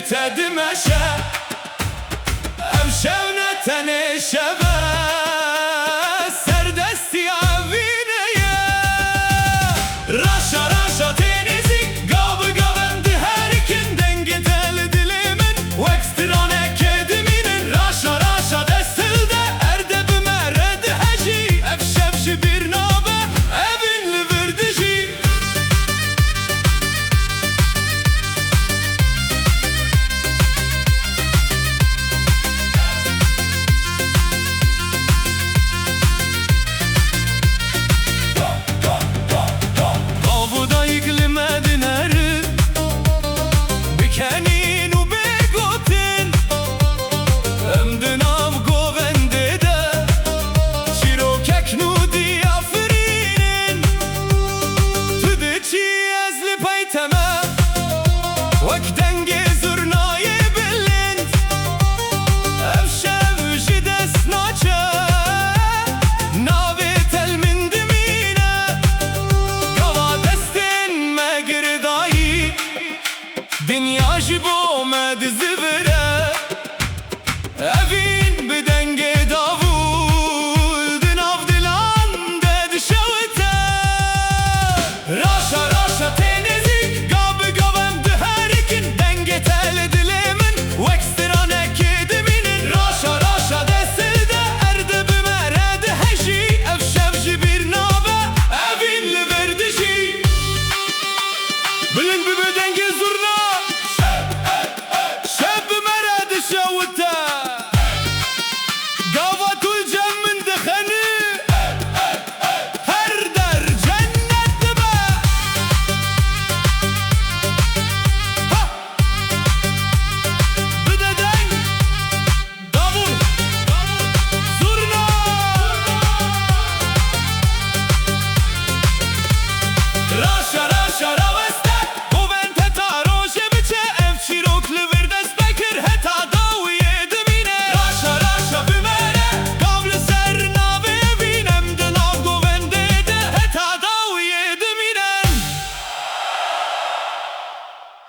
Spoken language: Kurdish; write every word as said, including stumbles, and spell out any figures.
Te dimeşe, ev şev ne tenê şev e, serdestî evînê ye. Raşa raşa tê nêzîk, gav bi gav em diherikin, dengê te li dilê min wek stranekê dimînin. Raşa raşa dest hilde, erde bi me re dihejî, ev şev ji bîr nabe, evîn li vir dijî. Bav û dayik li me dinerin, bi kenîn û bê gotin. Em di nav govendê de çîrokek nû diyafirînin. Tu diçî, ez li pey te me, wek dengê zurnayê bilind. Ev şev ji dest naçe, navê te li min dimîne. Gava destên me girdayî, dinya ji bo me dizivire. Evîn bi dengê davûl di nav dilan de dişewite. Raşa raşa tê nêzîk, gav bi gav em diherikin, dengê te li dilê min wek